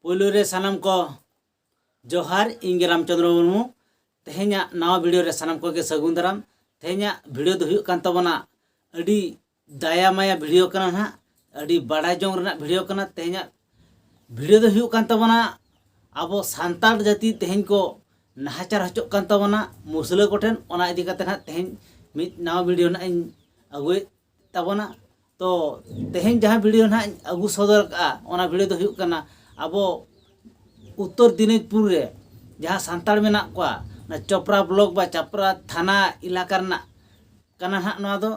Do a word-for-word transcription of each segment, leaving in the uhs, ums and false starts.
ᱯᱳᱭᱞᱳ ᱨᱮ ᱥᱟᱱᱟᱢ ᱠᱚ ᱡᱚᱦᱟᱨ, ᱤᱧ ᱜᱮ ᱨᱟᱢᱪᱚᱸᱫᱽᱨᱚ ᱢᱩᱨᱢᱩ᱾ ᱛᱮᱦᱮᱧᱟᱜ ᱱᱟᱣᱟ ᱵᱷᱤᱰᱤᱭᱳ ᱨᱮ ᱥᱟᱱᱟᱢ ᱠᱚᱜᱮ ᱥᱟᱹᱜᱩᱱ ᱫᱟᱨᱟᱢ᱾ ᱛᱮᱦᱮᱧᱟᱜ ᱵᱷᱤᱰᱤᱭᱳ ᱫᱚ ᱦᱩᱭᱩᱜ ᱠᱟᱱ ᱛᱟᱵᱚᱱᱟ ᱟᱹᱰᱤ ᱫᱟᱭᱟ ᱢᱟᱭᱟ ᱵᱷᱤᱰᱤᱭᱳ ᱠᱟᱱᱟ ᱱᱟᱦᱟᱜ, ᱟᱹᱰᱤ ᱵᱟᱲᱟᱭ ᱡᱚᱝ ᱨᱮᱱᱟᱜ ᱵᱷᱤᱰᱤᱭᱳ ᱠᱟᱱᱟ᱾ ᱛᱮᱦᱮᱧᱟᱜ ᱵᱷᱤᱰᱤᱭᱳ ᱫᱚ ᱦᱩᱭᱩᱜ ᱠᱟᱱ ᱛᱟᱵᱚᱱᱟ ᱟᱵᱚ ᱥᱟᱱᱛᱟᱲ ᱡᱟᱹᱛᱤ ᱛᱮᱦᱮᱧ ᱠᱚ ᱱᱟᱦᱟᱪᱟᱨ ᱦᱚᱪᱚᱜ ᱠᱟᱱ ᱛᱟᱵᱚᱱᱟ ᱢᱩᱥᱞᱟᱹ ᱠᱚᱴᱷᱮᱱ, ᱚᱱᱟ ᱤᱫᱤ ᱠᱟᱛᱮ ᱱᱟᱦᱟᱜ ᱛᱮᱦᱮᱧ ᱢᱤᱫ ᱱᱟᱣᱟ ᱵᱷᱤᱰᱤᱭᱳ ᱱᱟᱦᱟᱜ ᱤᱧ ᱟᱹᱜᱩᱭᱮᱫ ᱛᱟᱵᱚᱱᱟ᱾ ᱛᱚ ᱛᱮᱦᱮᱧ ᱡᱟᱦᱟᱸ ᱵᱷᱤᱰᱤᱭᱳ ᱱᱟᱦᱟᱜ ᱤᱧ ᱟᱹᱜᱩ ᱥᱚᱫᱚᱨ ᱠᱟᱜᱼᱟ, ᱚᱱᱟ ᱵᱷᱤᱰᱤᱭᱳ ᱫᱚ ᱦᱩᱭᱩᱜ ᱠᱟᱱᱟ ᱟᱵᱚ ᱩᱛᱛᱚᱨ ᱫᱤᱱᱟᱡᱽᱯᱩᱨ ᱨᱮ ᱡᱟᱦᱟᱸ ᱥᱟᱱᱛᱟᱲ ᱢᱮᱱᱟᱜ ᱠᱚᱣᱟ, ᱚᱱᱟ ᱪᱚᱯᱨᱟ ᱵᱞᱚᱠ ᱵᱟ ᱪᱟᱯᱨᱟ ᱛᱷᱟᱱᱟ ᱮᱞᱟᱠᱟ ᱨᱮᱱᱟᱜ ᱠᱟᱱᱟ ᱱᱟᱦᱟᱜ ᱱᱚᱣᱟ ᱫᱚ᱾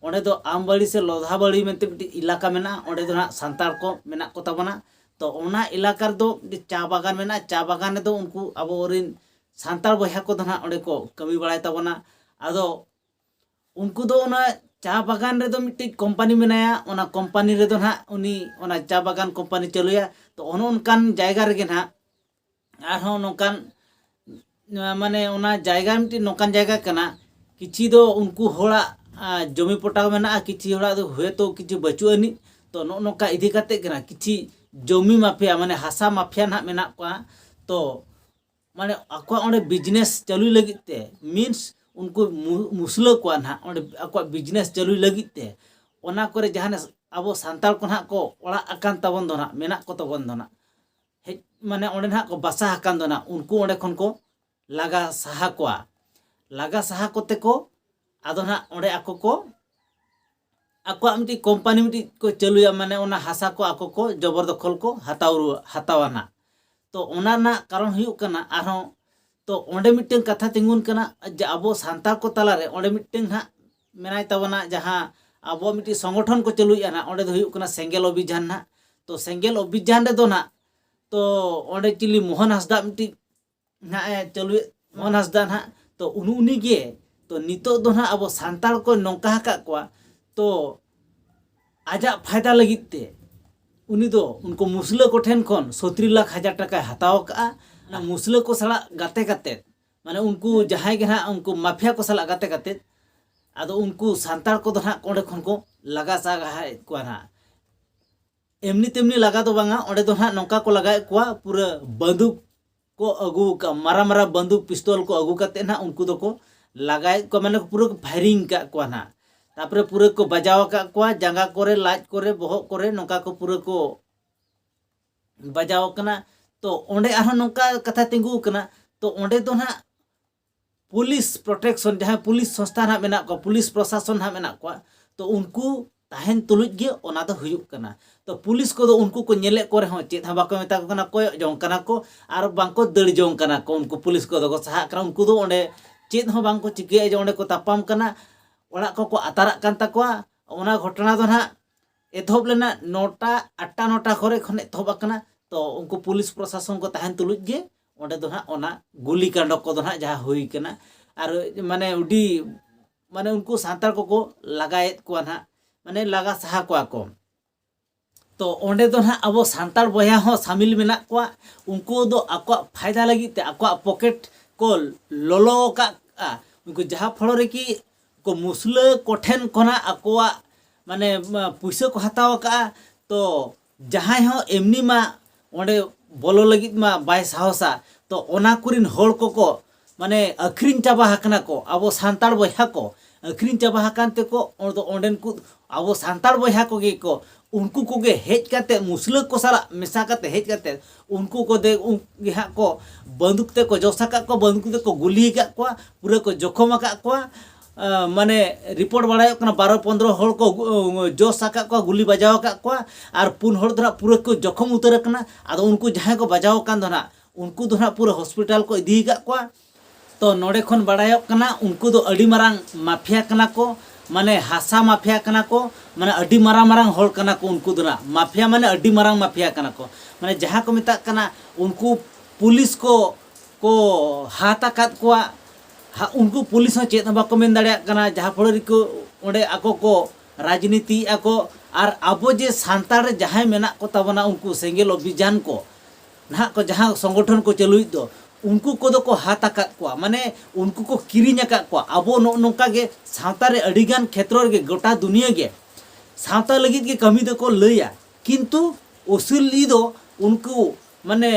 ᱚᱸᱰᱮ ᱫᱚ ᱟᱢᱵᱟᱲᱤ ᱥᱮ ᱞᱚᱫᱷᱟᱵᱟᱲᱤ ᱢᱮᱱᱛᱮ ᱢᱤᱫᱴᱤᱡ ᱮᱞᱟᱠᱟ ᱢᱮᱱᱟᱜᱼᱟ᱾ ᱚᱸᱰᱮ ᱫᱚ ᱱᱟᱦᱟᱜ ᱥᱟᱱᱛᱟᱲ ᱠᱚ ᱢᱮᱱᱟᱜ ᱠᱚ ᱛᱟᱵᱚᱱᱟ᱾ ᱛᱚ ᱚᱱᱟ ᱮᱞᱟᱠᱟ ᱨᱮᱫᱚ ᱢᱤᱫᱴᱤᱡ ᱪᱟ ᱵᱟᱜᱟᱱ ᱢᱮᱱᱟᱜᱼᱟ᱾ ᱪᱟ ᱵᱟᱜᱟᱱ ᱨᱮᱫᱚ ᱩᱱᱠᱩ ᱟᱵᱚᱨᱮᱱ ᱥᱟᱱᱛᱟᱲ ᱵᱚᱭᱦᱟ ᱠᱚᱫᱚ ᱱᱟᱦᱟᱜ ᱚᱸᱰᱮ ᱠᱚ ᱠᱟᱹᱢᱤ ᱵᱟᱲᱟᱭ ᱛᱟᱵᱚᱱᱟ᱾ ᱟᱫᱚ ᱩᱱᱠᱩ ᱫᱚ ᱚᱱᱟ ᱪᱟ ᱵᱟᱜᱟᱱ ᱨᱮᱫᱚ ᱢᱤᱫᱴᱤᱡ ᱠᱳᱢᱯᱟᱱᱤ ᱢᱮᱱᱟᱭᱟ, ᱚᱱᱟ ᱠᱳᱢᱯᱟᱱᱤ ᱨᱮᱫᱚ ᱱᱟᱦᱟᱜ ᱩᱱᱤ ᱚᱱᱟ ᱪᱟ ᱵᱟᱜᱟᱱ ᱠᱳᱢᱯᱟᱱᱤ ᱪᱟᱹᱞᱩᱭᱟ᱾ ᱛᱚ ᱚᱱᱮ ᱚᱱᱠᱟᱱ ᱡᱟᱭᱜᱟ ᱨᱮᱜᱮ ᱱᱟᱦᱟᱜ ᱟᱨᱦᱚᱸ ᱱᱚᱝᱠᱟᱱ, ᱢᱟᱱᱮ ᱚᱱᱟ ᱡᱟᱭᱜᱟ ᱢᱤᱫᱴᱤᱡ ᱱᱚᱝᱠᱟᱱ ᱡᱟᱭᱜᱟ ᱠᱟᱱᱟ, ᱠᱤᱪᱷᱤ ᱫᱚ ᱩᱱᱠᱩ ᱦᱚᱲᱟᱜ ᱟ, ᱡᱚᱢᱤ ᱯᱚᱴᱟᱣ ᱢᱮᱱᱟᱜᱼᱟ, ᱠᱤᱪᱷᱤ ᱦᱚᱲᱟᱜ ᱫᱚ ᱦᱚᱭᱛᱳ ᱠᱤᱪᱷᱩ ᱵᱟᱹᱪᱩᱜ ᱟᱹᱱᱤᱡ᱾ ᱛᱚ ᱱᱚᱜᱼᱚ ᱱᱚᱝᱠᱟ ᱤᱫᱤ ᱠᱟᱛᱮ ᱠᱟᱱᱟ, ᱠᱤᱪᱷᱤ ᱡᱚᱢᱤ ᱢᱟᱯᱷᱤᱭᱟ, ᱢᱟᱱᱮ ᱦᱟᱥᱟ ᱢᱟᱯᱷᱤᱭᱟ ᱱᱟᱦᱟᱜ ᱢᱮᱱᱟᱜ ᱠᱚᱣᱟ᱾ ᱛᱚ ᱢᱟᱱᱮ ᱟᱠᱚᱣᱟᱜ ᱚᱸᱰᱮ ᱵᱤᱡᱽᱱᱮᱥ ᱪᱟᱹᱞᱩᱭ ᱞᱟᱹᱜᱤᱫ ᱛᱮ, ᱢᱤᱱᱥ ᱩᱱᱠᱩ ᱢᱩ- ᱢᱩᱥᱞᱟᱹ ᱠᱚᱣᱟᱜ ᱱᱟᱦᱟᱜ ᱚᱸᱰᱮ ᱟᱠᱚᱣᱟᱜ ᱵᱤᱡᱽᱱᱮᱥ ᱪᱟᱹᱞᱩᱭ ᱞᱟᱹᱜᱤᱫ ᱛᱮ, ᱚᱱᱟ ᱠᱚᱨᱮ ᱡᱟᱦᱟᱸ ᱟᱵᱚ ᱥᱟᱱᱛᱟᱲ ᱠᱚ ᱱᱟᱦᱟᱜ ᱠᱚ ᱚᱲᱟᱜ ᱟᱠᱟᱱ ᱛᱟᱵᱚᱱ ᱫᱚ ᱱᱟᱦᱟᱜ, ᱢᱮᱱᱟᱜ ᱠᱚ ᱛᱟᱵᱚᱱ ᱫᱚ ᱱᱟᱦᱟᱜ, ᱦᱮᱡ ᱢᱟᱱᱮ ᱚᱸᱰᱮ ᱱᱟᱦᱟᱜ ᱠᱚ ᱵᱟᱥᱟ ᱟᱠᱟᱱ ᱫᱚ ᱱᱟᱦᱟᱜ, ᱩᱱᱠᱩ ᱚᱸᱰᱮ ᱠᱷᱚᱱ ᱠᱚ ᱞᱟᱜᱟ ᱥᱟᱦᱟ ᱠᱚᱣᱟ᱾ ᱞᱟᱜᱟ ᱥᱟᱦᱟ ᱠᱚᱛᱮ ᱠᱚ ᱟᱫᱚ ᱱᱟᱦᱟᱜ ᱚᱸᱰᱮ ᱟᱠᱚ ᱠᱚ ᱟᱠᱚᱣᱟᱜ ᱢᱤᱫᱴᱤᱡ ᱠᱳᱢᱯᱟᱱᱤ ᱢᱤᱫᱴᱤᱡ ᱠᱚ ᱪᱟᱹᱞᱩᱭᱟ, ᱢᱟᱱᱮ ᱚᱱᱟ ᱦᱟᱥᱟ ᱠᱚ ᱟᱠᱚ ᱠᱚ ᱡᱚᱵᱚᱨ ᱫᱚᱠᱷᱚᱞ ᱠᱚ ᱦᱟᱛᱟᱣ ᱨᱩᱣᱟᱹ- ᱦᱟᱛᱟᱣᱟ ᱱᱟᱦᱟᱜ᱾ ᱛᱚ ᱚᱱᱟ ᱨᱮᱱᱟᱜ ᱠᱟᱨᱚᱱ ᱦᱩᱭᱩᱜ ᱠᱟᱱᱟ ᱟᱨᱦᱚᱸ, ᱛᱚ ᱚᱸᱰᱮ ᱢᱤᱫᱴᱟᱝ ᱠᱟᱛᱷᱟ ᱛᱤᱸᱜᱩᱱ ᱠᱟᱱᱟ ᱡᱮ ᱟᱵᱚ ᱥᱟᱱᱛᱟᱲ ᱠᱚ ᱛᱟᱞᱟᱨᱮ ᱚᱸᱰᱮ ᱢᱤᱫᱴᱟᱝ ᱱᱟᱦᱟᱜ ᱢᱮᱱᱟᱭ ᱛᱟᱵᱚᱱᱟ, ᱡᱟᱦᱟᱸ ᱟᱵᱚᱣᱟᱜ ᱢᱤᱫᱴᱤᱡ ᱥᱚᱝᱜᱚᱴᱷᱚᱱ ᱠᱚ ᱪᱟᱹᱞᱩᱭᱮᱫᱼᱟ ᱱᱟᱦᱟᱜ, ᱚᱸᱰᱮ ᱫᱚ ᱦᱩᱭᱩᱜ ᱠᱟᱱᱟ ᱥᱮᱸᱜᱮᱞ ᱚᱵᱷᱤᱡᱟᱱ ᱱᱟᱦᱟᱜ᱾ ᱛᱚ ᱥᱮᱸᱜᱮᱞ ᱚᱵᱷᱤᱡᱟᱱ ᱨᱮᱫᱚ ᱱᱟᱦᱟᱜ, ᱛᱚ ᱚᱸᱰᱮ ᱪᱤᱞᱤ ᱢᱳᱦᱚᱱ ᱦᱟᱸᱥᱫᱟ ᱢᱤᱫᱴᱤᱡ ᱱᱟᱦᱟᱜ ᱮ ᱪᱟᱹᱞᱩᱭᱮᱫ, ᱢᱳᱦᱚᱱ ᱦᱟᱸᱥᱫᱟ ᱱᱟᱦᱟᱜ᱾ ᱛᱚ ᱩᱱᱤ ᱩᱱᱤ ᱜᱮ, ᱛᱚ ᱱᱤᱛᱚᱜ ᱫᱚ ᱱᱟᱦᱟᱜ ᱟᱵᱚ ᱥᱟᱱᱛᱟᱲ ᱠᱚ ᱱᱚᱝᱠᱟ ᱟᱠᱟᱫ ᱠᱚᱣᱟ, ᱛᱚ ᱟᱡᱟᱜ ᱯᱷᱟᱭᱫᱟ ᱞᱟᱹᱜᱤᱫ ᱛᱮ ᱩᱱᱤ ᱫᱚ ᱩᱱᱠᱩ ᱢᱩᱥᱞᱟᱹ ᱠᱚᱴᱷᱮᱱ ᱠᱷᱚᱱ ᱥᱚᱛᱨᱤ ᱞᱟᱠᱷ ᱦᱟᱡᱟᱨ ᱴᱟᱠᱟᱭ ᱦᱟᱛᱟᱣ ᱠᱟᱜᱼᱟ᱾ ᱚᱱᱟ ᱢᱩᱥᱞᱟᱹ ᱠᱚ ᱥᱟᱞᱟᱜ ᱜᱟᱛᱮ ᱠᱟᱛᱮᱫ, ᱢᱟᱱᱮ ᱩᱱᱠᱩ ᱡᱟᱦᱟᱸᱭ ᱜᱮ ᱱᱟᱦᱟᱜ ᱩᱱᱠᱩ ᱢᱟᱯᱷᱤᱭᱟ ᱠᱚ ᱥᱟᱞᱟᱜ ᱜᱟᱛᱮ ᱠᱟᱛᱮᱫ, ᱟᱫᱚ ᱩᱱᱠᱩ ᱥᱟᱱᱛᱟᱲ ᱠᱚᱫᱚ ᱱᱟᱦᱟᱜ ᱚᱸᱰᱮ ᱠᱷᱚᱱ ᱠᱚ ᱞᱟᱜᱟ ᱥᱟᱦᱟᱭᱮᱫ ᱠᱚᱣᱟ ᱱᱟᱦᱟᱜ᱾ ᱮᱢᱱᱤ ᱛᱮᱢᱱᱤ ᱞᱟᱜᱟ ᱫᱚ ᱵᱟᱝᱟ, ᱚᱸᱰᱮ ᱫᱚ ᱱᱟᱦᱟᱜ ᱱᱚᱝᱠᱟ ᱠᱚ ᱞᱟᱜᱟᱭᱮᱫ ᱠᱚᱣᱟ, ᱯᱩᱨᱟᱹ ᱵᱟᱹᱫᱩᱠ ᱠᱚ ᱟᱹᱜᱩ ᱟᱠᱟᱫᱼᱟ, ᱢᱟᱨᱟᱝ ᱢᱟᱨᱟᱝ ᱵᱟᱹᱫᱩᱠ ᱯᱤᱥᱛᱚᱞ ᱠᱚ ᱟᱹᱜᱩ ᱠᱟᱛᱮᱫ ᱱᱟᱦᱟᱜ ᱩᱱᱠᱩ ᱫᱚᱠᱚ ᱞᱟᱜᱟᱭᱮᱫ ᱠᱚᱣᱟ, ᱢᱟᱱᱮ ᱯᱩᱨᱟᱹ ᱠᱚ ᱯᱷᱟᱭᱨᱤᱝ ᱟᱠᱟᱫ ᱠᱚᱣᱟ ᱱᱟᱦᱟᱜ᱾ ᱛᱟᱨᱯᱚᱨᱮ ᱯᱩᱨᱟᱹ ᱠᱚ ᱵᱟᱡᱟᱣ ᱟᱠᱟᱫ ᱠᱚᱣᱟ, ᱡᱟᱸᱜᱟ ᱠᱚᱨᱮ, ᱞᱟᱡ ᱠᱚᱨᱮ, ᱵᱚᱦᱚᱜ ᱠᱚᱨᱮ ᱱᱚᱝᱠᱟ ᱠᱚ ᱯᱩᱨᱟᱹ ᱠᱚ ᱵᱟᱡᱟᱣ ᱟᱠᱟᱱᱟ᱾ ᱛᱚ ᱚᱸᱰᱮ ᱟᱨᱦᱚᱸ ᱱᱚᱝᱠᱟ ᱠᱟᱛᱷᱟ ᱛᱤᱸᱜᱩ ᱟᱠᱟᱱᱟ᱾ ᱛᱚ ᱚᱸᱰᱮ ᱫᱚ ᱱᱟᱦᱟᱜ ᱯᱩᱞᱤᱥ ᱯᱨᱚᱴᱮᱠᱥᱚᱱ, ᱡᱟᱦᱟᱸᱭ ᱯᱩᱞᱤᱥ ᱥᱚᱝᱥᱛᱷᱟ ᱱᱟᱦᱟᱜ ᱢᱮᱱᱟᱜ ᱠᱚᱣᱟ, ᱯᱩᱞᱤᱥ ᱯᱨᱚᱥᱟᱥᱚᱱ ᱱᱟᱦᱟᱜ ᱢᱮᱱᱟᱜ ᱠᱚᱣᱟ, ᱛᱚ ᱩᱱᱠᱩ ᱛᱟᱦᱮᱱ ᱛᱩᱞᱩᱡ ᱜᱮ ᱚᱱᱟ ᱫᱚ ᱦᱩᱭᱩᱜ ᱠᱟᱱᱟ᱾ ᱛᱚ ᱯᱩᱞᱤᱥ ᱠᱚᱫᱚ ᱩᱱᱠᱩ ᱠᱚ ᱧᱮᱞᱮᱫ ᱠᱚ ᱨᱮᱦᱚᱸ ᱪᱮᱫ ᱦᱚᱸ ᱵᱟᱠᱚ ᱢᱮᱛᱟ ᱠᱚ ᱠᱟᱱᱟ, ᱠᱚᱭᱚᱜ ᱡᱚᱝ ᱠᱟᱱᱟ ᱠᱚ ᱟᱨ ᱵᱟᱝ ᱠᱚ ᱫᱟᱹᱲ ᱡᱚᱝ ᱠᱟᱱᱟ ᱠᱚ᱾ ᱩᱱᱠᱩ ᱯᱩᱞᱤᱥ ᱠᱚᱫᱚ ᱠᱚ ᱥᱟᱦᱟᱜ ᱠᱟᱱᱟ, ᱩᱱᱠᱩ ᱫᱚ ᱚᱸᱰᱮ ᱪᱮᱫ ᱦᱚᱸ ᱵᱟᱝ ᱠᱚ ᱪᱤᱠᱟᱹᱭᱟ ᱡᱮ ᱚᱸᱰᱮ ᱠᱚ ᱛᱟᱯᱟᱢ ᱠᱟᱱᱟ, ᱚᱲᱟᱜ ᱠᱚᱠᱚ ᱟᱛᱟᱨᱟᱜ ᱠᱟᱱ ᱛᱟᱠᱚᱣᱟ᱾ ᱚᱱᱟ ᱜᱷᱚᱴᱚᱱᱟ ᱫᱚ ᱱᱟᱦᱟᱜ ᱮᱛᱚᱦᱚᱵ ᱞᱮᱱᱟ ᱱᱚᱴᱟ, ᱟᱴᱴᱟ ᱱᱚᱴᱟ ᱠᱚᱨᱮ ᱠᱷᱚᱱ ᱮᱛᱚᱦᱚᱵ ᱟᱠᱟᱱᱟ᱾ ᱛᱚ ᱩᱱᱠᱩ ᱯᱩᱞᱤᱥ ᱯᱨᱚᱥᱟᱥᱚᱱ ᱠᱚ ᱛᱟᱦᱮᱱ ᱛᱩᱞᱩᱡ ᱜᱮ ᱚᱸᱰᱮ ᱫᱚ ᱱᱟᱦᱟᱜ ᱚᱱᱟ ᱜᱩᱞᱤ ᱠᱟᱸᱰ ᱠᱚᱫᱚ ᱱᱟᱦᱟᱜ ᱡᱟᱦᱟᱸ ᱦᱩᱭ ᱠᱟᱱᱟ᱾ ᱟᱨ ᱢᱟᱱᱮ ᱟᱹᱰᱤ, ᱢᱟᱱᱮ ᱩᱱᱠᱩ ᱥᱟᱱᱛᱟᱲ ᱠᱚᱠᱚ ᱞᱟᱜᱟᱭᱮᱫ ᱠᱚᱣᱟ ᱱᱟᱦᱟᱜ, ᱢᱟᱱᱮ ᱞᱟᱜᱟ ᱥᱟᱦᱟ ᱠᱚᱣᱟ ᱠᱚ᱾ ᱛᱚ ᱚᱸᱰᱮ ᱫᱚ ᱱᱟᱦᱟᱜ ᱟᱵᱚ ᱥᱟᱱᱛᱟᱲ ᱵᱚᱭᱦᱟ ᱦᱚᱸ ᱥᱟᱢᱤᱞ ᱢᱮᱱᱟᱜ ᱠᱚᱣᱟ᱾ ᱩᱱᱠᱩ ᱫᱚ ᱟᱠᱚᱣᱟᱜ ᱯᱷᱟᱭᱫᱟ ᱞᱟᱹᱜᱤᱫ ᱛᱮ ᱟᱠᱚᱣᱟᱜ ᱯᱚᱠᱮᱴ ᱠᱚ ᱞᱚᱞᱚ ᱟᱠᱟᱫᱼᱟ᱾ ᱩᱱᱠᱩ ᱡᱟᱦᱟᱸ ᱯᱷᱚᱲᱚ ᱨᱮᱠᱤ ᱠᱚ ᱢᱩᱥᱞᱟᱹ ᱠᱚᱴᱷᱮᱱ ᱠᱷᱚᱱᱟᱜ ᱟᱠᱚᱣᱟᱜ ᱢᱟᱱᱮ ᱢᱟ ᱯᱩᱭᱥᱟᱹ ᱠᱚ ᱦᱟᱛᱟᱣ ᱟᱠᱟᱫᱼᱟ᱾ ᱛᱚ ᱡᱟᱦᱟᱸᱭ ᱦᱚᱸ ᱮᱢᱱᱤ ᱢᱟ ᱚᱸᱰᱮ ᱵᱚᱞᱚ ᱞᱟᱹᱜᱤᱫ ᱢᱟ ᱵᱟᱭ ᱥᱟᱦᱚᱥᱟ᱾ ᱛᱚ ᱚᱱᱟ ᱠᱚᱨᱮᱱ ᱦᱚᱲ ᱠᱚᱠᱚ ᱢᱟᱱᱮ ᱟᱹᱠᱷᱨᱤᱧ ᱪᱟᱵᱟ ᱟᱠᱟᱱᱟ ᱠᱚ, ᱟᱵᱚ ᱥᱟᱱᱛᱟᱲ ᱵᱚᱭᱦᱟ ᱠᱚ ᱟᱹᱠᱷᱨᱤᱧ ᱪᱟᱵᱟ ᱟᱠᱟᱱ ᱛᱮᱠᱚ ᱚᱸᱰᱮ ᱚᱸᱰᱮᱱ ᱠᱚ ᱟᱵᱚ ᱥᱟᱱᱛᱟᱲ ᱵᱚᱭᱦᱟ ᱠᱚᱜᱮ ᱠᱚ, ᱩᱱᱠᱩ ᱠᱚᱜᱮ ᱦᱮᱡ ᱠᱟᱛᱮ ᱢᱩᱥᱞᱟᱹ ᱠᱚ ᱥᱟᱞᱟᱜ ᱢᱮᱥᱟ ᱠᱟᱛᱮ ᱦᱮᱡ ᱠᱟᱛᱮ ᱩᱱᱠᱩ ᱠᱚ ᱫᱮ ᱩᱱ ᱜᱮ ᱦᱟᱸᱜ ᱠᱚ ᱵᱟᱹᱫᱩᱠ ᱛᱮᱠᱚ ᱡᱚᱥ ᱟᱠᱟᱫ ᱠᱚᱣᱟ, ᱵᱟᱹᱫᱩᱠ ᱛᱮᱠᱚ ᱜᱩᱞᱤ ᱟᱠᱟᱫ ᱠᱚᱣᱟ, ᱯᱩᱨᱟᱹ ᱠᱚ ᱡᱚᱠᱷᱚᱢ ᱟᱠᱟᱫ ᱠᱚᱣᱟ᱾ ᱟᱸ, ᱢᱟᱱᱮ ᱨᱤᱯᱳᱨᱴ ᱵᱟᱲᱟᱭᱚᱜ ᱠᱟᱱᱟ ᱵᱟᱨᱚ ᱯᱚᱱᱫᱽᱨᱚ ᱦᱚᱲ ᱠᱚ ᱜᱩ-, ᱡᱚᱥ ᱟᱠᱟᱫ ᱠᱚᱣᱟ, ᱜᱩᱞᱤ ᱵᱟᱡᱟᱣ ᱟᱠᱟᱫ ᱠᱚᱣᱟ, ᱟᱨ ᱯᱩᱱ ᱦᱚᱲ ᱫᱚ ᱱᱟᱜ ᱯᱩᱨᱟᱹ ᱠᱚ ᱡᱚᱠᱷᱚᱢ ᱩᱛᱟᱹᱨ ᱟᱠᱟᱱᱟ᱾ ᱟᱫᱚ ᱩᱱᱠᱩ ᱡᱟᱦᱟᱸᱭ ᱠᱚ ᱵᱟᱡᱟᱣ ᱟᱠᱟᱱ ᱫᱚ ᱱᱟᱜ ᱩᱱᱠᱩ ᱫᱚ ᱱᱟᱜ ᱯᱩᱨᱟᱹ ᱦᱚᱥᱯᱤᱴᱟᱞ ᱠᱚ ᱤᱫᱤ ᱟᱠᱟᱫ ᱠᱚᱣᱟ᱾ ᱛᱚ ᱱᱚᱰᱮ ᱠᱷᱚᱱ ᱵᱟᱲᱟᱭᱚᱜ ᱠᱟᱱᱟ ᱩᱱᱠᱩ ᱫᱚ ᱟᱹᱰᱤ ᱢᱟᱨᱟᱝ ᱢᱟᱯᱷᱤᱭᱟ ᱠᱟᱱᱟ ᱠᱚ, ᱢᱟᱱᱮ ᱦᱟᱥᱟ ᱢᱟᱯᱷᱤᱭᱟ ᱠᱟᱱᱟ ᱠᱚ, ᱢᱟᱱᱮ ᱟᱹᱰᱤ ᱢᱟᱨᱟᱝ ᱢᱟᱨᱟᱝ ᱦᱚᱲ ᱠᱟᱱᱟ ᱠᱚ ᱩᱱᱠᱩ ᱫᱚ ᱱᱟᱜ᱾ ᱢᱟᱯᱷᱤᱭᱟ ᱢᱟᱱᱮ ᱟᱹᱰᱤ ᱢᱟᱨᱟᱝ ᱢᱟᱯᱷᱤᱭᱟ ᱠᱟᱱᱟ ᱠᱚ, ᱢᱟᱱᱮ ᱡᱟᱦᱟᱸ ᱠᱚ ᱢᱮᱛᱟᱜ ᱠᱟᱱᱟ ᱩᱱᱠᱩ ᱯᱩᱞᱤᱥ ᱠᱚ ᱠᱚ ᱦᱟᱛ ᱟᱠᱟᱫ ᱠᱚᱣᱟ᱾ ᱦᱟ-, ᱩᱱᱠᱩ ᱯᱩᱞᱤᱥ ᱦᱚᱸ ᱪᱮᱫ ᱦᱚᱸ ᱵᱟᱠᱚ ᱢᱮᱱ ᱫᱟᱲᱮᱭᱟᱜ ᱠᱟᱱᱟ, ᱡᱟᱦᱟᱸ ᱯᱷᱚᱲᱚ ᱨᱮᱠᱚ ᱚᱸᱰᱮ ᱟᱠᱚ ᱠᱚ ᱨᱟᱡᱽᱱᱤᱛᱤᱭᱮᱫᱼᱟ ᱠᱚ᱾ ᱟᱨ ᱟᱵᱚ ᱡᱮ ᱥᱟᱱᱛᱟᱲ ᱨᱮ ᱡᱟᱦᱟᱸᱭ ᱢᱮᱱᱟᱜ ᱠᱚ ᱛᱟᱵᱚᱱᱟ ᱩᱱᱠᱩ ᱥᱮᱸᱜᱮᱞ ᱚᱵᱷᱤᱡᱟᱱ ᱠᱚ ᱱᱟᱦᱟᱜ ᱠᱚ ᱡᱟᱦᱟᱸ ᱥᱚᱝᱜᱚᱴᱷᱚᱱ ᱠᱚ ᱪᱟᱹᱞᱩᱭᱮᱫ ᱫᱚ, ᱩᱱᱠᱩ ᱠᱚᱫᱚ ᱠᱚ ᱦᱟᱛ ᱟᱠᱟᱫ ᱠᱚᱣᱟ, ᱢᱟᱱᱮ ᱩᱱᱠᱩ ᱠᱚ ᱠᱤᱨᱤᱧ ᱟᱠᱟᱫ ᱠᱚᱣᱟ᱾ ᱟᱵᱚ ᱱᱚᱜᱼᱚ ᱱᱚᱝᱠᱟ ᱜᱮ ᱥᱟᱶᱛᱟ ᱨᱮ ᱟᱹᱰᱤᱜᱟᱱ ᱠᱷᱮᱛᱨᱚ ᱨᱮᱜᱮ ᱜᱚᱴᱟ ᱫᱩᱱᱤᱭᱟᱹ ᱜᱮ ᱥᱟᱶᱛᱟ ᱞᱟᱹᱜᱤᱫ ᱜᱮ ᱠᱟᱹᱢᱤ ᱫᱚᱠᱚ ᱞᱟᱹᱭᱟ, ᱠᱤᱱᱛᱩ ᱩᱥᱩᱞᱤ ᱫᱚ ᱩᱱᱠᱩ ᱢᱟᱱᱮ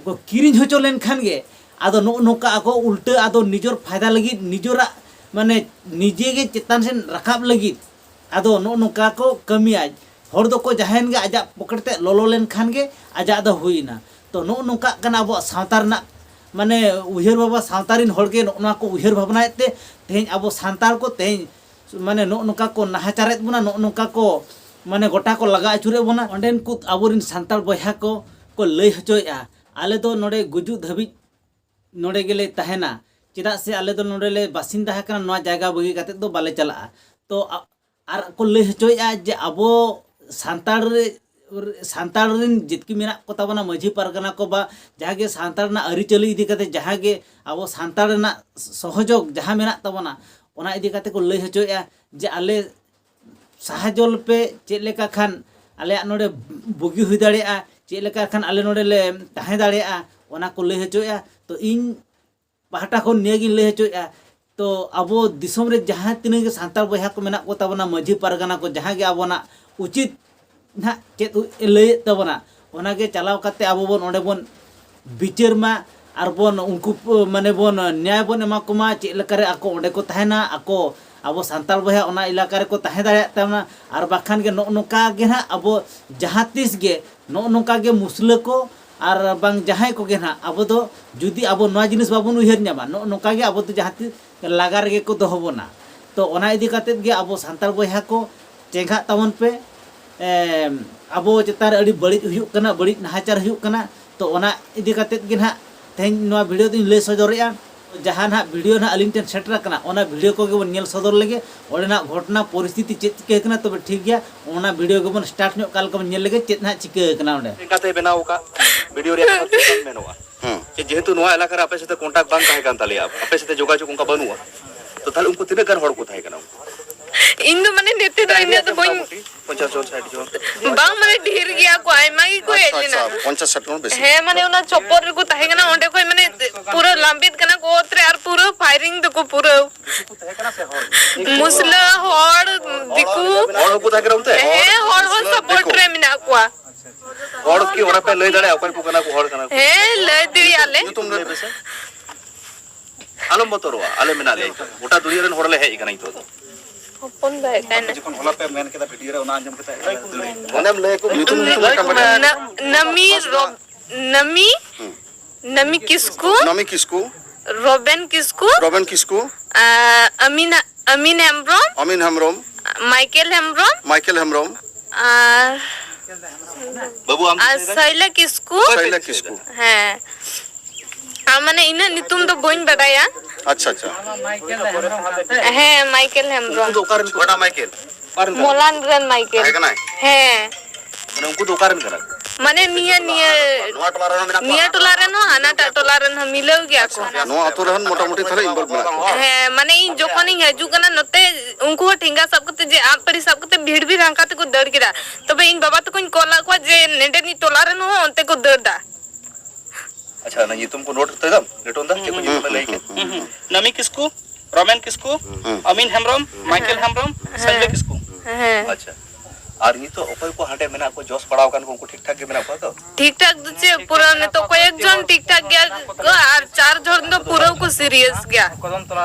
ᱠᱚ ᱠᱤᱨᱤᱧ ᱦᱚᱪᱚ ᱞᱮᱱᱠᱷᱟᱱ ᱜᱮ ᱟᱫᱚ ᱱᱚᱜᱼᱚ ᱱᱚᱝᱠᱟ ᱟᱠᱚ ᱩᱞᱴᱟᱹ ᱟᱫᱚ ᱱᱤᱡᱚᱨ ᱯᱷᱟᱭᱫᱟ ᱞᱟᱹᱜᱤᱫ ᱱᱤᱡᱚᱨᱟᱜ ᱢᱟᱱᱮ ᱱᱤᱡᱮ ᱜᱮ ᱪᱮᱛᱟᱱ ᱥᱮᱫ ᱨᱟᱠᱟᱵ ᱞᱟᱹᱜᱤᱫ ᱟᱫᱚ ᱱᱚᱜᱼᱚ ᱱᱚᱝᱠᱟ ᱠᱚ ᱠᱟᱹᱢᱤᱭᱟ᱾ ᱦᱚᱲ ᱫᱚᱠᱚ ᱡᱟᱦᱟᱸᱭᱮᱱ ᱜᱮ ᱟᱡᱟᱜ ᱯᱚᱠᱮᱴ ᱛᱮ ᱞᱚᱞᱚ ᱞᱮᱱᱠᱷᱟᱱ ᱜᱮ ᱟᱡᱟᱜ ᱫᱚ ᱦᱩᱭᱱᱟ᱾ ᱛᱚ ᱱᱚᱜᱼᱚ ᱱᱚᱝᱠᱟᱜ ᱠᱟᱱᱟ ᱟᱵᱚᱣᱟᱜ ᱥᱟᱶᱛᱟ ᱨᱮᱱᱟᱜ ᱢᱟᱱᱮ ᱩᱭᱦᱟᱹᱨ ᱵᱷᱟᱵᱽᱱᱟ, ᱥᱟᱶᱛᱟ ᱨᱮᱱ ᱦᱚᱲ ᱜᱮ ᱱᱚᱜᱼᱚ ᱱᱚᱣᱟ ᱠᱚ ᱩᱭᱦᱟᱹᱨ ᱵᱷᱟᱵᱽᱱᱟᱭᱮᱫ ᱛᱮ ᱛᱮᱦᱮᱧ ᱟᱵᱚ ᱥᱟᱱᱛᱟᱲ ᱠᱚ ᱛᱮᱦᱮᱧ ᱢᱟᱱᱮ ᱱᱚᱜᱼᱚ ᱱᱚᱝᱠᱟ ᱠᱚ ᱱᱟᱦᱟᱪᱟᱨᱮᱫ ᱵᱚᱱᱟ, ᱱᱚᱜᱼᱚ ᱱᱚᱝᱠᱟ ᱠᱚ ᱢᱟᱱᱮ ᱜᱚᱴᱟ ᱠᱚ ᱞᱟᱜᱟ ᱟᱹᱪᱩᱨᱮᱫ ᱵᱚᱱᱟ᱾ ᱚᱸᱰᱮᱱ ᱠᱚ ᱟᱵᱚᱨᱮᱱ ᱥᱟᱱᱛᱟᱲ ᱵᱚᱭᱦᱟ ᱠᱚ ᱠᱚ ᱞᱟᱹᱭ ᱦᱚᱪᱚᱭᱮᱫᱼᱟ, ᱟᱞᱮ ᱫᱚ ᱱᱚᱰᱮ ᱜᱩᱡᱩᱜ ᱫᱷᱟᱹᱵᱤᱡ ᱱᱚᱰᱮ ᱜᱮᱞᱮ ᱛᱟᱦᱮᱱᱟ, ᱪᱮᱫᱟᱜ ᱥᱮ ᱟᱞᱮ ᱫᱚ ᱱᱚᱰᱮ ᱞᱮ ᱵᱟᱥᱤᱱᱫᱟ ᱟᱠᱟᱱᱟ, ᱱᱚᱣᱟ ᱡᱟᱭᱜᱟ ᱵᱟᱹᱜᱤ ᱠᱟᱛᱮᱫ ᱫᱚ ᱵᱟᱞᱮ ᱪᱟᱞᱟᱜᱼᱟ᱾ ᱛᱚ ᱟ- ᱟᱨ ᱠᱚ ᱞᱟᱹᱭ ᱦᱚᱪᱚᱭᱮᱫᱼᱟ ᱡᱮ ᱟᱵᱚ ᱥᱟᱱᱛᱟᱲ ᱨᱮ ᱥᱟᱱᱛᱟᱲ ᱨᱮᱱ ᱡᱮᱛᱠᱤ ᱢᱮᱱᱟᱜ ᱠᱚ ᱛᱟᱵᱚᱱᱟ ᱢᱟᱹᱡᱷᱤ ᱯᱟᱨᱜᱟᱱᱟ ᱠᱚ ᱵᱟ ᱡᱟᱦᱟᱸ ᱜᱮ ᱥᱟᱱᱛᱟᱲ ᱨᱮᱱᱟᱜ ᱟᱹᱨᱤᱪᱟᱹᱞᱤ ᱤᱫᱤ ᱠᱟᱛᱮ ᱡᱟᱦᱟᱸ ᱜᱮ ᱟᱵᱚ ᱥᱟᱱᱛᱟᱲ ᱨᱮᱱᱟᱜ ᱥᱚᱦᱚᱡᱳᱜᱽ ᱡᱟᱦᱟᱸ ᱢᱮᱱᱟᱜ ᱛᱟᱵᱚᱱᱟ ᱚᱱᱟ ᱤᱫᱤ ᱠᱟᱛᱮ ᱠᱚ ᱞᱟᱹᱭ ᱦᱚᱪᱚᱭᱮᱫᱼᱟ ᱡᱮ ᱟᱞᱮ ᱥᱟᱦᱟᱡᱚᱞ ᱯᱮ ᱪᱮᱫ ᱞᱮᱠᱟ ᱠᱷᱟᱱ ᱟᱞᱮᱭᱟᱜ ᱱᱚᱰᱮ ᱵᱩᱜᱤ ᱦᱩᱭ ᱫᱟᱲᱮᱭᱟᱜᱼᱟ, ᱪᱮᱫ ᱞᱮᱠᱟ ᱠᱷᱟᱱ ᱟᱞᱮ ᱱᱚᱰᱮ ᱞᱮ ᱛᱟᱦᱮᱸ ᱫᱟᱲᱮᱭᱟᱜᱼᱟ ᱚᱱᱟ ᱠᱚ ᱞᱟᱹᱭ ᱦᱚᱪᱚᱭᱮᱫᱼᱟ᱾ ᱛᱚ ᱤᱧ ᱯᱟᱦᱴᱟ ᱠᱷᱚᱱ ᱱᱤᱭᱟᱹᱜᱤᱧ ᱞᱟᱹᱭ ᱦᱚᱪᱚᱭᱮᱫᱼᱟ᱾ ᱛᱚ ᱟᱵᱚ ᱫᱤᱥᱚᱢ ᱨᱮ ᱡᱟᱦᱟᱸ ᱛᱤᱱᱟᱹᱜ ᱜᱮ ᱥᱟᱱᱛᱟᱲ ᱵᱚᱭᱦᱟ ᱠᱚ ᱢᱮᱱᱟᱜ ᱠᱚ ᱛᱟᱵᱚᱱᱟ ᱢᱟᱹᱡᱷᱤ ᱯᱟᱨᱜᱟᱱᱟ ᱠᱚ ᱡᱟᱦᱟᱸ ᱜᱮ ᱟᱵᱚᱱᱟᱜ ᱩᱪᱤᱛ ᱱᱟᱦᱟᱜ ᱪᱮᱫ ᱮ ᱞᱟᱹᱭᱮᱫ ᱛᱟᱵᱚᱱᱟ ᱚᱱᱟᱜᱮ ᱪᱟᱞᱟᱣ ᱠᱟᱛᱮ ᱟᱵᱚ ᱵᱚᱱ ᱚᱸᱰᱮ ᱵᱚᱱ ᱵᱤᱪᱟᱹᱨ ᱢᱟ ᱟᱨ ᱵᱚᱱ ᱩᱱᱠᱩ ᱢᱟᱱᱮ ᱵᱚᱱ ᱱᱮᱭᱟᱭ ᱵᱚᱱ ᱮᱢᱟ ᱠᱚᱢᱟ ᱪᱮᱫ ᱞᱮᱠᱟᱨᱮ ᱟᱠᱚ ᱚᱸᱰᱮ ᱠᱚ ᱛᱟᱦᱮᱱᱟ, ᱟᱠᱚ ᱟᱵᱚ ᱥᱟᱱᱛᱟᱲ ᱵᱚᱭᱦᱟ ᱚᱱᱟ ᱮᱞᱟᱠᱟ ᱨᱮᱠᱚ ᱛᱟᱦᱮᱸ ᱫᱟᱲᱮᱭᱟᱜ ᱛᱟᱵᱚᱱᱟ᱾ ᱟᱨ ᱵᱟᱠᱷᱟᱱ ᱜᱮ ᱱᱚᱜᱼᱚ ᱱᱚᱝᱠᱟ ᱜᱮ ᱱᱟᱦᱟᱜ ᱟᱵᱚ ᱡᱟᱦᱟᱸ ᱛᱤᱥ ᱜᱮ ᱱᱚᱜᱼᱚ ᱱᱚᱝᱠᱟ ᱜᱮ ᱢᱩᱥᱞᱟᱹ ᱠᱚ ᱟᱨ ᱵᱟᱝ ᱡᱟᱦᱟᱸᱭ ᱠᱚᱜᱮ ᱱᱟᱦᱟᱜ ᱟᱵᱚ ᱫᱚ ᱡᱩᱫᱤ ᱟᱵᱚ ᱱᱚᱣᱟ ᱡᱤᱱᱤᱥ ᱵᱟᱵᱚᱱ ᱩᱭᱦᱟᱹᱨ ᱧᱟᱢᱟ ᱱᱚᱜᱼᱚ ᱱᱚᱝᱠᱟ ᱜᱮ ᱟᱵᱚ ᱫᱚ ᱡᱟᱦᱟᱸ ᱛᱤᱥ ᱞᱟᱜᱟ ᱨᱮᱜᱮ ᱠᱚ ᱫᱚᱦᱚ ᱵᱚᱱᱟ᱾ ᱛᱚ ᱚᱱᱟ ᱤᱫᱤ ᱠᱟᱛᱮᱫ ᱜᱮ ᱟᱵᱚ ᱥᱟᱱᱛᱟᱲ ᱵᱚᱭᱦᱟ ᱠᱚ ᱪᱮᱸᱜᱷᱟᱜ ᱛᱟᱵᱚᱱ ᱯᱮ᱾ ᱮᱢ, ᱟᱵᱚ ᱪᱮᱛᱟᱱ ᱨᱮ ᱟᱹᱰᱤ ᱵᱟᱹᱲᱤᱡ ᱦᱩᱭᱩᱜ ᱠᱟᱱᱟ, ᱵᱟᱹᱲᱤᱡ ᱱᱟᱦᱟᱪᱟᱨ ᱦᱩᱭᱩᱜ ᱠᱟᱱᱟ᱾ ᱛᱚ ᱚᱱᱟ ᱤᱫᱤ ᱠᱟᱛᱮᱫ ᱜᱮ ᱱᱟᱦᱟᱜ ᱛᱮᱦᱮᱧ ᱱᱚᱣᱟ ᱵᱷᱤᱰᱤᱭᱳ ᱫᱚᱧ ᱞᱟᱹᱭ ᱥᱚᱫᱚᱨᱮᱜᱼᱟ᱾ ᱡᱟᱦᱟᱸ ᱱᱟᱦᱟᱜ ᱵᱷᱤᱰᱤᱭᱳ ᱱᱟᱦᱟᱜ ᱟᱹᱞᱤᱧ ᱴᱷᱮᱱ ᱥᱮᱴᱮᱨ ᱟᱠᱟᱱᱟ ᱚᱱᱟ ᱵᱷᱤᱰᱤᱭᱳ ᱠᱚᱜᱮ ᱵᱚᱱ ᱧᱮᱞ ᱥᱚᱫᱚᱨ ᱞᱮᱜᱮ᱾ ᱚᱸᱰᱮᱱᱟᱜ ᱜᱷᱚᱴᱚᱱᱟ ᱯᱚᱨᱤᱥᱛᱷᱤᱛᱤ ᱪᱮᱫ ᱪᱤᱠᱟᱹ ᱠᱟᱱᱟ ᱛᱚᱵᱮ ᱴᱷᱤᱠ ᱜᱮᱭᱟ᱾ ᱚᱱᱟ ᱵᱷᱤᱰᱤᱭᱳ ᱜᱮᱵᱚᱱ ᱥᱴᱟᱨᱴ ᱧᱚᱜ ᱠᱟᱜ ᱞᱮᱠᱟ ᱵᱚᱱ ᱧᱮᱞ ᱞᱮᱜᱮ ᱪᱮᱫ ᱱᱟᱦᱟᱜ ᱪᱤᱠᱟᱹ ᱠᱟᱱᱟ ᱚᱸᱰᱮ᱾ ᱞᱮᱠᱟᱛᱮ ᱵᱮᱱᱟᱣ ᱟᱠᱟᱫ ᱵᱷᱤᱰᱤᱭᱳ ᱨᱮᱭᱟᱜ ᱠᱟᱛᱷᱟ ᱵᱟᱝ ᱢᱮᱱᱚᱜᱼᱟ᱾ ᱦᱩᱸ᱾ ᱡᱮ ᱡᱮᱦᱮᱛᱩ ᱱᱚᱣᱟ ᱮᱞᱟᱠᱟ ᱨᱮ ᱟᱯᱮ ᱥᱟᱛᱮ ᱠᱚᱱᱴᱟᱠᱴ ᱵᱟᱝ ᱛᱟᱦᱮᱸ ᱠᱟᱱ ᱛᱟᱞᱮᱭᱟ, ᱟᱯᱮ ᱥᱟᱛᱮ ᱡᱳᱜᱟᱡᱳᱜᱽ ᱚᱱᱠᱟ ᱵᱟᱹᱱᱩᱜᱼᱟ, ᱛᱚ ᱛᱟᱦᱞᱮ ᱩᱱᱠᱩ ᱛᱤᱱᱟᱹᱜ ᱜᱟᱱ ᱦᱚᱲ ᱠᱚ ᱛᱟᱦᱮᱸ ᱠᱟᱱᱟ ᱩᱱᱠᱩ? ᱤᱧ ᱫᱚ ᱢᱟᱱᱮ ᱱᱤᱛᱚᱜ ᱫᱚ ᱤᱱᱟᱹᱜ ᱫᱚ ᱵᱟᱹᱧ ᱯᱚᱧᱪᱟᱥ ᱡᱚᱱ, ᱥᱟᱴ ᱡᱚᱱ? ᱵᱟᱝ, ᱢᱟᱱᱮ ᱰᱷᱮᱨ ᱜᱮᱭᱟ ᱠᱚ, ᱟᱭᱢᱟ ᱜᱮᱠᱚ ᱦᱮᱡ ᱟᱪᱪᱷᱟ, ᱞᱮᱱᱟ᱾ ᱯᱚᱧᱪᱟᱥ ᱥᱟᱴ ᱡᱚᱱ ᱵᱮᱥᱤ? ᱦᱮᱸ, ᱢᱟᱱᱮ ᱚᱱᱟ ᱪᱚᱯᱚᱞ ᱨᱮᱠᱚ ᱛᱟᱦᱮᱸ ᱠᱟᱱᱟ, ᱚᱸᱰᱮ ᱠᱷᱚᱡ ᱢᱟᱱᱮ ᱯᱩᱨᱟᱹ ᱞᱟᱢᱵᱤᱛ ᱠᱟᱱᱟ ᱠᱚ ᱚᱛ ᱨᱮ ᱟᱨ ᱯᱩᱨᱟᱹ ᱯᱷᱟᱭᱨᱤᱝ ᱫᱟᱠᱚ ᱯᱩᱨᱟᱹ᱾ ᱢᱩᱥᱞᱟᱹ, ᱦᱚᱲ, ᱫᱤᱠᱩ᱾ ᱦᱚᱲ ᱦᱚᱸᱠᱚ ᱛᱟᱦᱮᱸ ᱠᱟᱱᱟ ᱚᱱᱛᱮ? ᱦᱮᱸ, ᱦᱚᱲ ᱦᱚᱸ ᱥᱟᱯᱳᱨᱴ ᱨᱮ ᱢᱮᱱᱟᱜ ᱠᱚᱣᱟ᱾ ᱠᱚᱣᱟ᱾ ᱦᱚᱲ ᱠᱤ ᱚᱱᱟ ᱯᱮ ᱞᱟᱹᱭ ᱫᱟᱲᱮᱭᱟᱜᱼᱟ, ᱚᱠᱚᱭ ᱠᱚ ᱠᱟᱱᱟ ᱠᱚ, ᱦᱚᱲ ᱠᱟᱱᱟ ᱠᱚ? ᱦᱮᱸ, ᱞᱟᱹᱭ ᱫᱟᱲᱮᱭᱟᱜᱼᱟ ᱞᱮ᱾ ᱧᱩᱛᱩᱢ ᱞᱟᱹᱭ ᱯᱮᱥᱮ᱾ ᱟᱞᱚᱢ ᱵᱚᱛᱚᱨᱚᱜᱼᱟ, ᱟᱞᱮ ᱢᱮᱱᱟᱜ ᱞᱮᱭᱟ᱾ ᱜᱚᱴᱟ ᱫᱩᱱᱤᱭᱟᱹ ᱨᱮᱱ ᱦᱚᱲ ᱞᱮ ᱦᱮᱡ ᱟᱠᱟᱱᱟ ᱱᱤᱛᱚᱜ ᱫᱚ᱾ ᱦᱚᱯᱚᱱ ᱫᱚ ᱦᱮᱡ ᱠᱟᱱᱟ᱾ ᱡᱚᱠᱷᱚᱱ ᱦᱚᱞᱟ ᱯᱮ ᱢᱮᱱ ᱠᱮᱫᱟ ᱵᱷᱤᱰᱤᱭᱳ ᱨᱮ, ᱚᱱᱟ ᱟᱸᱡᱚᱢ ᱠᱟᱛᱮ ᱚᱸᱰᱮᱢ ᱞᱟᱹᱭ ᱠᱚ ᱧᱩᱛᱩᱢ, ᱧᱩᱛᱩᱢ ᱢᱤᱫᱴᱟᱝ ᱵᱟᱨᱭᱟ᱾ ᱱᱟ-, ᱱᱟᱢᱤ ᱨᱚᱵ-, ᱱᱟᱢᱤ, ᱦᱩᱸ᱾ ᱱᱟᱢᱤ ᱠᱤᱥᱠᱩ, ᱱᱟᱢᱤ ᱠᱤᱥᱠᱩ, ᱨᱚᱵᱮᱱ ᱠᱤᱥᱠᱩ, ᱨᱚᱵᱮᱱ ᱠᱤᱥᱠᱩ, ᱟ, ᱟᱢᱤᱱᱟ-, ᱟᱢᱤᱱ ᱦᱮᱢᱵᱨᱚᱢ, ᱟᱢᱤᱱ ᱦᱮᱢᱵᱨᱚᱢ, ᱢᱟᱭᱠᱮᱞ ᱦᱮᱢᱵᱨᱚᱢ, ᱢᱟᱭᱠᱮᱞ ᱦᱮᱢᱵᱨᱚᱢ, ᱟᱨ ᱵᱟᱹᱵᱩ, ᱟᱢ ᱟᱨ ᱪᱮᱫ ᱞᱟᱹᱭ ᱫᱟ? ᱥᱟᱭᱞᱟ ᱠᱤᱥᱠᱩ᱾ ᱚᱠᱚᱭ ᱯᱮ ᱥᱟᱭᱞᱟ ᱪᱮᱫ ᱞᱟᱹᱭ ᱫᱟ? ᱠᱤᱥᱠᱩ᱾ ᱦᱮᱸ᱾ ᱟᱨ ᱢᱟᱱᱮ ᱤᱱᱟᱹᱜ ᱧᱩᱛᱩᱢ ᱫᱚ ᱵᱟᱹᱧ ᱵᱟᱰᱟᱭᱟ᱾ ᱟᱪᱪᱷᱟ, ᱟᱪᱪᱷᱟ᱾ ᱦᱮᱸ, ᱢᱟᱭᱠᱮᱞ ᱦᱮᱢᱵᱨᱚᱢ᱾ ᱩᱱᱠᱩ ᱫᱚ ᱚᱠᱟ ᱨᱮᱱ ᱠᱚ? ᱚᱠᱟᱴᱟᱜ ᱢᱟᱭᱠᱮᱞ? ᱚᱠᱟ ᱨᱮᱱ ᱠᱟᱱᱟ ᱢᱚᱞᱟᱱ ᱨᱮᱱ ᱢᱟᱭᱠᱮᱞ᱾ ᱛᱟᱦᱮᱸ ᱠᱟᱱᱟᱭ? ᱦᱮᱸ᱾ ᱢᱟᱱᱮ ᱩᱱᱠᱩ ᱫᱚ ᱚᱠᱟ ᱨᱮᱱ ᱠᱟᱱᱟ ᱠᱚ? ᱢᱟᱱᱮ ᱱᱤᱭᱟᱹ, ᱱᱤᱭᱟᱹ, ᱱᱚᱣᱟ ᱴᱚᱞᱟ ᱨᱮᱦᱚᱸ ᱢᱮᱱᱟᱜ ᱠᱚᱣᱟ? ᱱᱤᱭᱟᱹ ᱴᱚᱞᱟ ᱨᱮᱱ ᱦᱚᱸ, ᱦᱟᱱᱟᱴᱟᱜ ᱴᱚᱞᱟ ᱨᱮᱱ ᱦᱚᱸ ᱢᱤᱞᱟᱹᱣ ᱜᱮᱭᱟ ᱠᱚ᱾ ᱟᱪᱪᱷᱟ, ᱱᱚᱣᱟ ᱟᱛᱳ ᱨᱮᱦᱚᱸ ᱢᱚᱴᱟᱢᱩᱴᱤ ᱛᱟᱦᱞᱮ involve ᱢᱮᱱᱟᱜ ᱠᱚᱣᱟ᱾ ᱦᱮᱸ, ᱢᱟᱱᱮ ᱤᱧ ᱡᱚᱠᱷᱚᱱᱤᱧ ᱦᱤᱡᱩᱜ ᱠᱟᱱᱟ ᱱᱚᱛᱮ, ᱩᱱᱠᱩ ᱦᱚᱸ ᱴᱷᱮᱸᱜᱟ ᱥᱟᱵ ᱠᱟᱛᱮ ᱡᱮ ᱟᱸᱜ ᱯᱟᱹᱲᱤ ᱥᱟᱵ ᱠᱟᱛᱮ ᱵᱷᱤᱲ ᱵᱷᱤᱲ ᱦᱟᱱᱠᱟ ᱛᱮᱠᱚ ᱫᱟᱹᱲ ᱠᱮᱫᱟ᱾ ᱛᱚᱵᱮ ᱤᱧ ᱵᱟᱵᱟ ᱛᱟᱠᱚᱧ ᱠᱚᱞ ᱟᱫ ᱠᱚᱣᱟ ᱡᱮ ᱱᱮᱰᱮᱱᱤᱡ ᱴᱚᱞᱟ ᱨᱮᱱ ᱦᱚᱸ ᱚᱱᱛᱮ ᱠᱚ ᱫᱟᱹᱲ ᱫᱟ᱾ ᱟᱪᱪᱷᱟ, ᱚᱱᱟ ᱧᱩᱛᱩᱢ ᱠᱚ ᱱᱳᱴ ᱦᱚᱪᱚᱭ ᱫᱟᱢ, ᱞᱮᱴᱚᱱ ᱫᱟ, ᱪᱮᱫ ᱠᱚ ᱧᱩᱛᱩᱢ ᱮ ᱞᱟᱹᱭ ᱠᱮᱫ? ᱦᱩᱸ, ᱦᱩᱸ᱾ ᱱᱟᱢᱤ ᱠᱤᱥᱠᱩ, ᱨᱚᱢᱮᱱ ᱠᱤᱥᱠᱩ, ᱦᱩᱸ᱾ ᱟᱢᱤᱱ ᱦᱮᱢᱵᱨᱚᱢ, ᱦᱩᱸ᱾ ᱢᱟᱭᱠᱮᱞ ᱦᱮᱢᱵᱨᱚᱢ, ᱦᱮᱸ᱾ ᱥᱟᱭᱞᱟ ᱠᱤᱥᱠᱩ᱾ ᱦᱮᱸ᱾ ᱟᱪᱪᱷᱟ, ᱟᱨ ᱱᱤᱛᱚᱜ ᱚᱠᱚᱭ ᱠᱚ ᱦᱟᱸᱰᱮ ᱢᱮᱱᱟᱜ ᱠᱚ, ᱡᱚᱥ ᱯᱟᱲᱟᱣ ᱟᱠᱟᱱ ᱠᱚ, ᱩᱱᱠᱩ ᱴᱷᱤᱠ ᱴᱷᱟᱠ ᱜᱮ ᱢᱮᱱᱟᱜ ᱠᱚᱣᱟ ᱛᱚ? ᱴᱷᱤᱠ ᱴᱷᱟᱠ ᱫᱚ ᱪᱮᱫ, ᱯᱩᱨᱟᱹ ᱱᱤᱛᱚᱜ ᱠᱚᱭᱮᱠ ᱡᱚᱱ ᱴᱷᱤᱠ ᱴᱷᱟᱠ ᱜᱮᱭᱟ ᱠᱚ, ᱟᱨ ᱪᱟᱨ ᱡᱚᱱ ᱫᱚ ᱯᱩᱨᱟᱹ ᱠᱚ serious ᱜᱮᱭᱟ᱾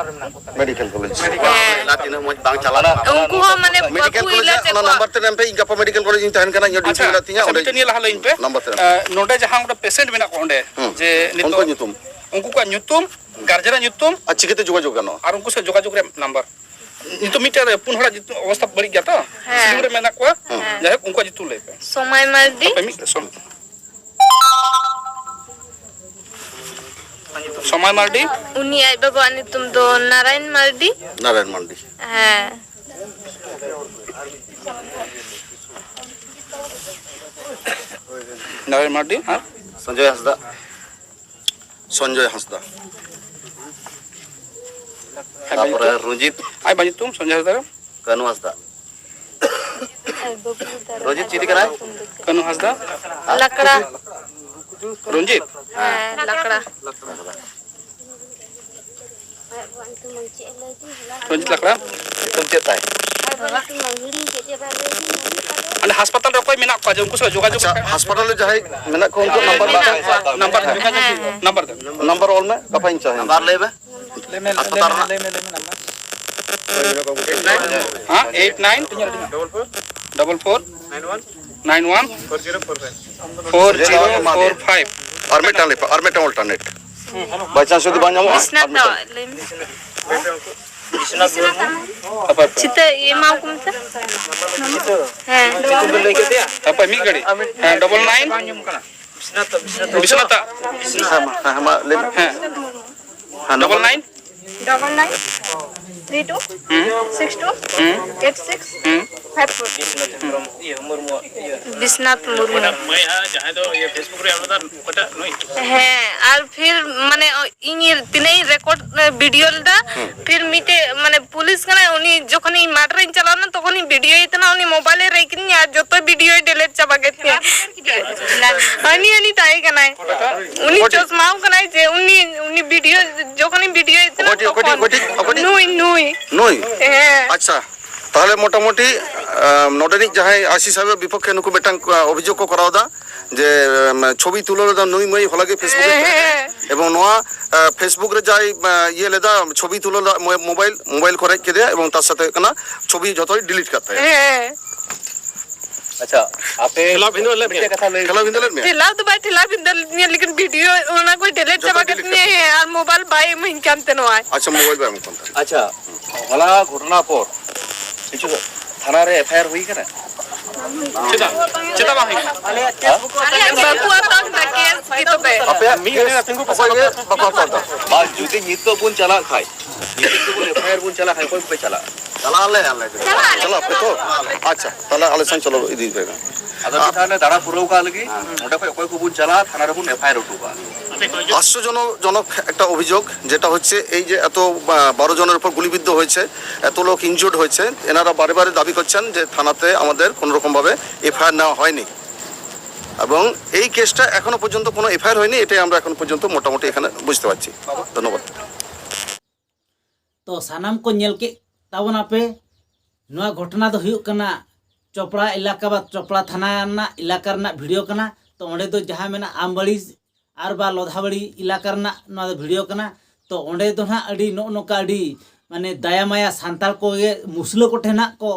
Medical college. ᱦᱮᱸ᱾ ᱮᱞᱟ, ᱛᱤᱱᱟᱹᱜ ᱢᱚᱡᱽ ᱵᱟᱝ ᱪᱟᱞᱟᱜ ᱠᱟᱱᱟ᱾ ᱩᱱᱠᱩ ᱦᱚᱸ ᱢᱟᱱᱮ ᱢᱮᱰᱤᱠᱮᱞ ᱵᱟᱠᱚ ᱠᱚᱞᱮᱡᱽ ᱤᱞᱟᱪ ᱨᱮᱭᱟᱜ ᱮᱫ ᱚᱱᱟ ᱠᱚᱣᱟ᱾ ᱱᱟᱢᱵᱟᱨ ᱛᱮ ᱮᱢ ᱯᱮ, ᱤᱧ ᱜᱟᱯᱟ ᱢᱮᱰᱤᱠᱮᱞ ᱠᱚᱞᱮᱡᱽ ᱤᱧ ᱛᱟᱦᱮᱱ ᱠᱟᱱᱟ, ᱤᱧᱟᱹᱜ ᱟᱪᱪᱷᱟ, ᱰᱤᱭᱩᱴᱤ ᱢᱮᱱᱟᱜ ᱛᱤᱧᱟ, ᱟᱪᱪᱷᱟ, ᱚᱸᱰᱮ ᱢᱤᱫᱴᱮᱱ ᱱᱤᱭᱟᱹ ᱞᱟᱦᱟ ᱞᱟᱹᱭᱟᱹᱧ ᱯᱮ᱾ ᱱᱟᱢᱵᱟᱨ ᱛᱮ ᱮᱢ ᱯᱮ᱾ ᱮ, ᱱᱚᱰᱮ ᱡᱟᱦᱟᱸ ᱚᱸᱰᱮ ᱯᱮᱥᱮᱱᱴ ᱢᱮᱱᱟᱜ ᱠᱚᱣᱟ ᱚᱸᱰᱮ, ᱦᱩᱸ᱾ ᱡᱮ ᱱᱤᱛᱚᱜ ᱩᱱᱠᱩᱣᱟᱜ ᱧᱩᱛᱩᱢ? ᱩᱱᱠᱩ ᱠᱚᱣᱟᱜ ᱧᱩᱛᱩᱢ, ᱜᱟᱨᱡᱮᱱᱟᱜ ᱧᱩᱛᱩᱢ ᱟᱨ ᱪᱤᱠᱟᱹᱛᱮ ᱡᱳᱜᱟᱡᱳᱜᱽ ᱜᱟᱱᱚᱜᱼᱟ? ᱟᱨ ᱩᱱᱠᱩ ᱥᱟᱶ ᱡᱳᱜᱟᱡᱳᱜᱽ ᱨᱮᱭᱟᱜ ᱱᱟᱢᱵᱟᱨ᱾ ᱱᱤᱛᱚᱜ ᱢᱤᱫᱴᱮᱱ ᱨᱮ ᱯᱩᱱ ᱦᱚᱲᱟᱜ ᱧᱩᱛᱩᱢ ᱚᱵᱚᱥᱛᱷᱟ ᱵᱟᱹᱲᱤᱡ ᱜᱮᱭᱟ ᱛᱚ? ᱦᱮᱸ᱾ ᱥᱤᱞᱤᱜᱩᱲᱤ ᱨᱮ ᱢᱮᱱᱟᱜ ᱠᱚᱣᱟ? ᱦᱮᱸ᱾ ᱡᱟᱭᱦᱳᱠ, ᱩᱱᱠᱩᱣᱟᱜ ᱧᱩᱛᱩᱢ ᱞᱟᱹᱭ ᱯᱮ᱾ ᱥᱚᱢᱟᱭ ᱢᱟᱨᱰᱤ᱾ ᱟᱯᱮ ᱢᱤᱫ ᱥᱚᱢ-, ᱥᱚᱢᱟᱭ ᱢᱟᱨᱰᱤ᱾ ᱩᱱᱤ ᱟᱡ ᱵᱟᱵᱟᱣᱟᱜ ᱧᱩᱛᱩᱢ ᱫᱚ ᱱᱟᱨᱟᱭᱚᱱ ᱢᱟᱨᱰᱤ᱾ ᱱᱟᱨᱟᱭᱚᱱ ᱢᱟᱨᱰᱤ᱾ ᱦᱮᱸ᱾ ᱱᱟᱨᱟᱭᱚᱱ ᱢᱟᱨᱰᱤ ᱟᱨ? ᱥᱚᱧᱡᱚᱭ ᱦᱟᱸᱥᱫᱟ᱾ ᱥᱚᱧᱡᱚᱭ ᱦᱟᱸᱥᱫᱟ᱾ ᱟᱡ ᱵᱟ ᱛᱟᱯᱚᱨᱮ ᱧᱩᱛᱩᱢ? ᱨᱚᱧᱡᱤᱛ᱾ ᱟᱡ ᱵᱟ ᱧᱩᱛᱩᱢ ᱥᱚᱧᱡᱚᱭ ᱦᱟᱸᱥᱫᱟ᱾ ᱠᱟᱹᱱᱩ ᱦᱟᱸᱥᱫᱟ᱾ ᱨᱚᱧᱡᱤᱛ ᱪᱤᱞᱤ ᱠᱟᱱᱟᱭ? ᱠᱟᱹᱱᱩ ᱦᱟᱸᱥᱫᱟ᱾ ᱞᱟᱠᱲᱟ᱾ ᱨᱚᱧᱡᱤᱛ? ᱦᱮᱸ, ᱞᱟᱠᱲᱟ᱾ ᱨᱚᱧᱡᱤᱛ ᱞᱟᱠᱲᱟ᱾ ᱧᱩᱛᱩᱢ ᱪᱮᱫ ᱛᱟᱭ? ᱚᱸᱰᱮ ᱦᱟᱥᱯᱟᱛᱟᱞ ᱨᱮ ᱚᱠᱚᱭ ᱢᱮᱱᱟᱜ ᱠᱚᱣᱟ ᱡᱮ ᱩᱱᱠᱩ ᱥᱟᱞᱟᱜ ᱡᱳᱜᱟᱡᱳᱜᱽ ᱟᱪᱪᱷᱟ, ᱞᱮᱠᱷᱟᱱ? ᱦᱟᱥᱯᱟᱛᱟᱞ ᱨᱮ ᱡᱟᱦᱟᱸᱭ ᱢᱮᱱᱟᱜ ᱠᱚᱣᱟ ᱩᱱᱠᱩ ᱱᱟᱢᱵᱟᱨ ᱢᱮᱱᱟᱜ ᱠᱚᱣᱟ᱾ ᱱᱟᱢᱵᱟᱨ ᱫᱮᱱ᱾ ᱱᱟᱢᱵᱟᱨ ᱚᱞ ᱢᱮ, ᱜᱟᱯᱟᱧ ᱪᱟᱞᱟᱜᱼᱟ᱾ ᱱᱟᱢᱵᱟᱨ ᱞᱟᱹᱭ ᱢᱮ᱾ ᱞᱟᱹᱭ ᱢᱮ, ᱦᱟᱥᱯᱟᱛᱟᱞ ᱞᱟᱹᱭ ᱢᱮ, ᱨᱮᱱᱟᱜ? ᱞᱟᱹᱭ ᱢᱮ, ᱞᱟᱹᱭ ᱢᱮ, ᱞᱟᱹᱭ ᱢᱮ ᱱᱟᱢᱵᱟᱨ᱾ ᱦᱮᱸ, eight nine double four nine one four zero four five. ᱟᱨ ᱢᱤᱫᱴᱟᱝ ᱞᱟᱹᱭ ᱯᱮ, ᱟᱨ ᱢᱤᱫᱴᱟᱝ alternate᱾ By chance ᱡᱩᱫᱤ ᱵᱟᱝ ᱧᱟᱢᱚᱜᱼᱟ, ᱵᱤᱥᱱᱟᱛ ᱟᱨ ᱫᱚ ᱢᱤᱫᱴᱟᱝ᱾ ᱞᱟᱹᱭ ᱢᱮ᱾ ᱦᱟᱯᱳᱭ, ᱦᱟᱯᱳᱭ᱾ ᱪᱤᱛᱟᱹ ᱮᱢᱟ ᱠᱚ ᱢᱮᱥᱮ᱾ ᱦᱮᱸ᱾ ᱦᱟᱯᱳᱭ, ᱢᱤᱫ ᱜᱷᱟᱹᱲᱤᱡ᱾ ᱦᱮᱸ, ᱰᱚᱵᱚᱞ ᱱᱟᱭᱤᱱ᱾ ᱵᱤᱥᱱᱟᱛᱟ᱾ ᱦᱮᱸ, ᱢᱟ, ᱦᱮᱸ, ᱢᱟ, ᱞᱟᱹᱭ ᱢᱮ᱾ ᱦᱮᱸ᱾ ᱦᱮᱸ, double nine. Double nine three two ᱦᱩᱸ᱾ ᱥᱤᱠᱥ ᱴᱩ ᱦᱩᱸ᱾ ᱮᱭᱤᱴ ᱥᱤᱠᱥ ᱦᱩᱸ᱾ Five four. ᱵᱤᱥᱱᱟᱛᱷ ᱢᱩᱨᱢᱩ᱾ ᱢᱟᱹᱭ ᱦᱟᱸ, ᱡᱟᱦᱟᱸᱭ ᱫᱚ ᱤᱭᱟᱹ Facebook ᱨᱮ ᱟᱵᱚ ᱫᱚ ᱚᱠᱟᱴᱟᱜ ᱱᱩᱭ? ᱦᱮᱸ, ᱟᱨ ᱯᱷᱤᱨ ᱢᱟᱱᱮ ᱤᱧ ᱛᱤᱱᱟᱹᱜ ᱤᱧ ᱨᱮᱠᱚᱨᱰ ᱵᱷᱤᱰᱤᱭᱳ ᱞᱮᱫᱟ, ᱦᱩᱸ᱾ ᱯᱷᱤᱨ ᱢᱤᱫᱴᱮᱡ ᱢᱟᱱᱮ ᱯᱩᱞᱤᱥ ᱠᱟᱱᱟᱭ, ᱩᱱᱤ ᱡᱚᱠᱷᱚᱱ ᱤᱧ ᱢᱟᱴᱷ ᱨᱮᱧ ᱪᱟᱞᱟᱣ ᱞᱮᱱᱟ, ᱛᱚᱠᱷᱚᱱ ᱤᱧ ᱵᱷᱤᱰᱤᱭᱳᱭᱮ ᱛᱟᱦᱮᱱᱟ, ᱩᱱᱤ ᱢᱳᱵᱟᱭᱤᱞᱮ ᱨᱮᱡ ᱠᱤᱫᱤᱧᱟ ᱟᱨ ᱡᱚᱛᱚ ᱵᱷᱤᱰᱤᱭᱳᱭ ᱰᱤᱞᱤᱴ ᱪᱟᱵᱟ ᱠᱮᱫ ᱛᱤᱧᱟ᱾ ᱦᱟᱹᱱᱤ, ᱦᱟᱹᱱᱤ ᱛᱟᱦᱮᱸ ᱠᱟᱱᱟᱭ, ᱩᱱᱤ ᱚᱠᱚᱭᱴᱤᱡ? ᱪᱚᱥᱢᱟᱣ ᱠᱟᱱᱟᱭ ᱡᱮ ᱩᱱᱤ, ᱩᱱᱤ ᱵᱷᱤᱰᱤᱭᱳ ᱡᱚᱠᱷᱚᱱᱤᱧ ᱵᱷᱤᱰᱤᱭᱳᱭᱮᱫ ᱛᱟᱦᱮᱱᱟ ᱚᱠᱚᱭᱴᱤᱡ, ᱚᱠᱚᱭᱴᱤᱡ, ᱛᱚᱠᱷᱚᱱ ᱚᱠᱚᱭᱴᱤᱡ? ᱱᱩᱭ, ᱱᱩᱭ᱾ ᱱᱩᱭ? ᱦᱮᱸ᱾ ᱟᱪᱪᱷᱟ, ᱛᱟᱦᱚᱞᱮ ᱢᱚᱴᱟᱢᱩᱴᱤ, ᱟᱢ, ᱱᱚᱰᱮᱱᱤᱡ ᱡᱟᱦᱟᱸᱭ ᱟᱭᱥᱤ ᱥᱟᱦᱮᱵ ᱵᱤᱯᱚᱠᱠᱷᱮ ᱱᱩᱠᱩ ᱢᱤᱫᱴᱟᱝ, ᱟ, ᱚᱵᱷᱤᱡᱳᱜᱽ ᱠᱚ ᱠᱚᱨᱟᱣ ᱮᱫᱟ ᱡᱮ, ᱟᱢ, ᱪᱷᱚᱵᱤ ᱛᱩᱞᱟᱹᱣ ᱞᱮᱫᱟ ᱱᱩᱭ ᱢᱟᱹᱭ ᱦᱚᱞᱟ ᱜᱮ Facebook ᱨᱮ ᱛᱟᱦᱮᱸ ᱠᱟᱱᱟ᱾ ᱦᱮᱸ᱾ ᱮᱵᱚᱝ ᱱᱚᱣᱟ, ᱟ, Facebook ᱨᱮ ᱡᱟᱦᱟᱸᱭ, ᱟ, ᱤᱭᱟᱹ ᱞᱮᱫᱟ, ᱪᱷᱚᱵᱤ ᱛᱩᱞᱟᱹᱣ ᱞᱮᱫᱟ, ᱢᱳ-, ᱢᱳᱵᱟᱭᱤᱞ, ᱢᱳᱵᱟᱭᱤᱞ ᱠᱚ ᱨᱮᱡ ᱠᱮᱫᱮᱭᱟ ᱮᱵᱚᱝ ᱛᱟᱨ ᱥᱟᱛᱮ ᱦᱩᱭᱩᱜ ᱠᱟᱱᱟ ᱪᱷᱚᱵᱤ ᱡᱷᱚᱛᱚᱭ ᱰᱤᱞᱤᱴ ᱠᱟᱫ ᱛᱟᱭᱟ᱾ ᱦᱮᱸ᱾ ᱟᱪᱪᱷᱟ, ᱟᱯᱮ ᱴᱷᱮᱞᱟᱣ ᱵᱷᱤᱸᱫᱟᱹᱲ ᱞᱮᱫ ᱢᱤᱫᱴᱮᱡ ᱢᱮᱭᱟ? ᱠᱟᱛᱷᱟ ᱞᱟᱹᱭ ᱴᱷᱮᱞᱟᱣ ᱵᱷᱤᱸᱫᱟᱹᱲ ᱞᱮᱫ ᱢᱮᱭᱟ? ᱴᱷᱮᱞᱟᱣ ᱫᱚ ᱵᱟᱭ ᱴᱷᱮᱞᱟᱣ ᱵᱷᱤᱸᱫᱟᱹᱲ ᱞᱤᱫᱤᱧᱟ, ᱞᱮᱠᱤᱱ ᱵᱷᱤᱰᱤᱭᱳ ᱚᱱᱟ ᱠᱚᱭ ᱰᱤᱞᱤᱴ ᱡᱚᱛᱚ ᱪᱟᱵᱟ ᱠᱮᱫ ᱰᱤᱞᱤᱴ ᱛᱤᱧᱟᱹ᱾ ᱠᱟᱫᱟ᱾ ᱦᱮᱸ, ᱟᱨ ᱢᱳᱵᱟᱭᱤᱞ ᱵᱟᱭ ᱮᱢᱟᱹᱧ ᱠᱟᱱ ᱛᱟᱦᱮᱱᱟ᱾ ᱟᱪᱪᱷᱟ, ᱢᱳᱵᱟᱭᱤᱞ ᱵᱟᱭ ᱮᱢ ᱠᱟᱱ ᱛᱟᱦᱮᱱᱟ᱾ ᱟᱪᱪᱷᱟ, ᱦᱚᱞᱟ ᱜᱷᱚᱴᱚᱱᱟ ᱯᱚᱨ ᱠᱤᱪᱷᱩ ᱛᱷᱟᱱᱟ ᱨᱮ ᱮᱯᱷᱟᱭᱟᱨ ᱦᱩᱭ ᱠᱟᱱᱟ? ᱪᱮᱫᱟᱜ? ᱪᱮᱫᱟᱜ ᱵᱟᱝ ᱦᱩᱭ ᱠᱟᱱᱟ? ᱦᱮᱸ? ᱵᱟᱠᱚ ᱦᱟᱛᱟᱣ ᱠᱮᱫᱟ ᱠᱮᱥ ᱜᱮ ᱛᱚᱵᱮ᱾ ᱟᱯᱮᱭᱟᱜ ᱢᱤᱫ ᱠᱮᱥ ᱦᱚᱲ ᱛᱤᱸᱜᱩ ᱚᱠᱚᱭ ᱜᱮ ᱵᱟᱠᱚ ᱦᱟᱛᱟᱣ ᱮᱫᱟ᱾ ᱵᱟᱝ, ᱡᱩᱫᱤ ᱱᱤᱛᱚᱜ ᱵᱚᱱ ᱪᱟᱞᱟᱜ ᱠᱷᱟᱡ, ᱱᱤᱛᱚᱜ ᱵᱚᱱ ᱮᱯᱷᱟᱭᱟᱨ ᱵᱚᱱ ᱪᱟᱞᱟᱜ ᱠᱷᱟᱡ, ᱚᱠᱚᱭ ᱠᱚᱯᱮ ᱪᱟᱞᱟᱜᱼᱟ? ᱪᱟᱞᱟᱜ ᱟᱞᱮ, ᱟᱞᱮ ᱜᱮ᱾ ᱪᱟᱞᱟᱜ ᱟᱯᱮ ᱛᱚ? ᱟᱪᱪᱷᱟ, ᱛᱟᱦᱞᱮ ᱟᱞᱮ ᱥᱟᱝ ᱪᱚᱞᱚ ᱤᱫᱤ ᱯᱮ᱾ ᱟᱫᱚ ᱢᱤᱫ ᱫᱷᱟᱣ ᱞᱮ ᱫᱟᱬᱟ ᱯᱩᱨᱟᱹᱣ ᱠᱟᱜ ᱞᱮᱜᱮ, ᱚᱸᱰᱮ ᱠᱷᱚᱡ ᱚᱠᱚᱭ ᱠᱚᱵᱚᱱ ᱪᱟᱞᱟᱜᱼᱟ, ᱛᱷᱟᱱᱟ ᱨᱮᱵᱚᱱ ᱮᱯᱷᱟᱭᱟᱨ ᱦᱚᱴᱚ ᱠᱟᱜᱼᱟ᱾ ᱟᱥᱪᱚᱨᱡᱚᱱᱚᱠ ᱮᱠᱴᱟ ᱚᱵᱷᱤᱡᱳᱜᱽ, যেটা হচ্ছে এই যে এত, আহ, বারো জনের উপর গুলিবিদ্ধ হয়েছে, এত লোক ইনজুর্ড হয়েছে, এনারা বারে বারে দাবি করছেন যে থানাতে আমাদের কোনো রকমভাবে এফআইআর নেওয়া হয়নি। এবং এই কেসটা এখনো পর্যন্ত কোনো এফআইআর হয়নি, এটাই আমরা এখন পর্যন্ত মোটামুটি এখানে বুঝতে পারছি। ধন্যবাদ। ᱛᱚ ᱥᱟᱱᱟᱢ ᱠᱚ ᱧᱮᱞ ᱠᱮᱫ ᱛᱟᱵᱚᱱᱟᱯᱮ, ᱱᱚᱣᱟ ᱜᱷᱚᱴᱚᱱᱟ ᱫᱚ ᱦᱩᱭᱩᱜ ᱠᱟᱱᱟ ᱪᱚᱯᱲᱟ ᱮᱞᱟᱠᱟ ᱵᱟ ᱪᱚᱯᱲᱟ ᱛᱷᱟᱱᱟ ᱨᱮᱱᱟᱜ ᱮᱞᱟᱠᱟ ᱨᱮᱱᱟᱜ ᱵᱷᱤᱰᱤᱭᱳ ᱠᱟᱱᱟ᱾ ᱛᱚ ᱚᱸᱰᱮ ᱫᱚ ᱡᱟᱦᱟᱸ ᱢᱮᱱᱟᱜᱼᱟ ᱟᱢᱵᱟᱲᱤ ᱟᱨ ᱵᱟ ᱞᱚᱫᱷᱟᱵᱟᱲᱤ ᱮᱞᱟᱠᱟ ᱨᱮᱱᱟᱜ ᱱᱚᱣᱟ ᱫᱚ ᱵᱷᱤᱰᱤᱭᱳ ᱠᱟᱱᱟ᱾ ᱛᱚ ᱚᱸᱰᱮ ᱫᱚ ᱱᱟᱦᱟᱜ ᱟᱹᱰᱤ ᱱᱚᱜᱼᱚ ᱱᱚᱝᱠᱟ ᱟᱹᱰᱤ ᱢᱟᱱᱮ ᱫᱟᱭᱟ ᱢᱟᱭᱟ ᱥᱟᱱᱛᱟᱲ ᱠᱚᱜᱮ ᱢᱩᱥᱞᱟᱹ ᱠᱚᱴᱷᱮᱱ ᱱᱟᱜ ᱠᱚ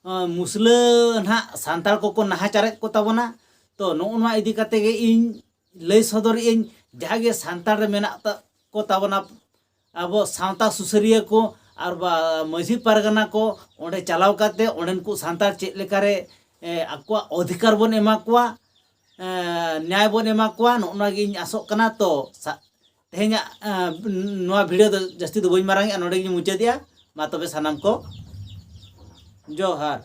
ᱟᱸ, ᱢᱩᱥᱞᱟᱹ ᱱᱟᱦᱟᱜ ᱥᱟᱱᱛᱟᱲ ᱠᱚᱠᱚ ᱱᱟᱦᱟᱪᱟᱨᱮᱫ ᱠᱚ ᱛᱟᱵᱚᱱᱟ᱾ ᱛᱚ ᱱᱚᱜᱼᱚ ᱱᱚᱣᱟ ᱤᱫᱤ ᱠᱟᱛᱮ ᱜᱮ ᱤᱧ ᱞᱟᱹᱭ ᱥᱚᱫᱚᱨᱮᱫ ᱟᱹᱧ, ᱡᱟᱦᱟᱸ ᱜᱮ ᱥᱟᱱᱛᱟᱲ ᱨᱮ ᱢᱮᱱᱟᱜ ᱛᱟ- ᱠᱚ ᱛᱟᱵᱚᱱᱟ, ᱟᱵᱚ ᱥᱟᱶᱛᱟ ᱥᱩᱥᱟᱹᱨᱤᱭᱟᱹ ᱠᱚ ᱟᱨ ᱵᱟ ᱢᱟᱹᱡᱷᱤ ᱯᱟᱨᱜᱟᱱᱟ ᱠᱚ ᱚᱸᱰᱮ ᱪᱟᱞᱟᱣ ᱠᱟᱛᱮ ᱚᱸᱰᱮᱱ ᱠᱚ ᱥᱟᱱᱛᱟᱲ ᱪᱮᱫ ᱞᱮᱠᱟᱨᱮ ᱮ, ᱟᱠᱚᱣᱟᱜ ᱚᱫᱷᱤᱠᱟᱨ ᱵᱚᱱ ᱮᱢᱟ ᱠᱚᱣᱟ, ᱮ, ᱧᱟᱭ ᱵᱚᱱ ᱮᱢᱟ ᱠᱚᱣᱟ, ᱱᱚᱜᱼᱚ ᱱᱚᱣᱟ ᱜᱮ ᱤᱧ ᱟᱥᱚᱜ ᱠᱟᱱᱟ᱾ ᱛᱚ ᱥᱟ- ᱛᱮᱦᱮᱧᱟᱜ ᱮ, ᱱᱚᱣᱟ ᱵᱷᱤᱰᱤᱭᱳ ᱫᱚ ᱡᱟᱹᱥᱛᱤ ᱫᱚ ᱵᱟᱹᱧ ᱢᱟᱨᱟᱝᱮᱜᱼᱟ, ᱱᱚᱰᱮ ᱜᱤᱧ ᱢᱩᱪᱟᱹᱫᱮᱜᱼᱟ᱾ ᱢᱟ ᱛᱚᱵᱮ ᱥᱟᱱᱟᱢ ᱠᱚ ᱡᱚᱦᱟᱨ᱾